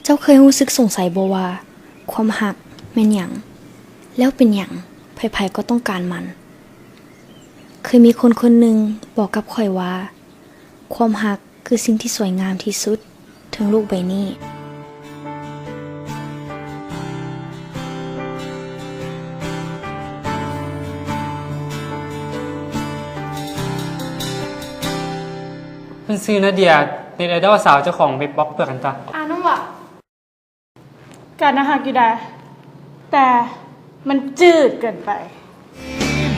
ເຈົ້າເຄີຍຮູ້ສຶກສົງໄສບໍ່ວ່າ ຄວາມຮັກແມ່ນຫຍັງ? ແລ້ວເປັນຫຍັງໃຜໆກໍຕ້ອງການມັນ? ເຄີຍມີຄົນຄົນໜຶ່ງບອກກັບຂ້ອຍວ່າ ຄວາມຮັກຄືສິ່ງທີ່ສວຍງາມທີ່ສຸດເທິງໂລກໃບນີ້. ເພິ່ນຊື່ນາເດຍ ເນັດໄອດອລສາວເຈົ້າຂອງເວັບບລັອກເພື່ອກັນຕາ. ອ່ານນຳວະ. ການໜ້າຮັກຢູ່ໃດ ແຕ່ມັນຈືດເກີນໄປ.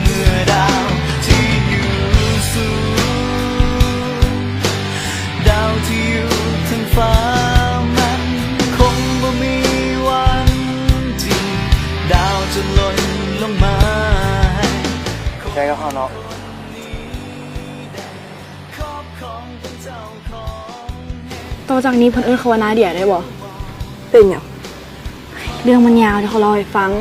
ເມື່ອດາວທີ່ຢູ່ສູງ ດາວທີ່ຢູ່ເທິງຟ້າ ມັນຄົງບໍ່ມີວັນຈິງ ດາວຈະຫຼົ່ນລົງມາໃຫ້ ໃຈກັບເຮົາເນາະ. ຕໍ່ຈາກນີ້ເພິ່ນເອີ້ນເຂົາວ່ານາເດຍໄດ້ບໍ່? ເປັນຫຍັງ? ເລື່ອງມັນຍາວ ດຽວເຂົາເລົ່າໃຫ້ຟັງ.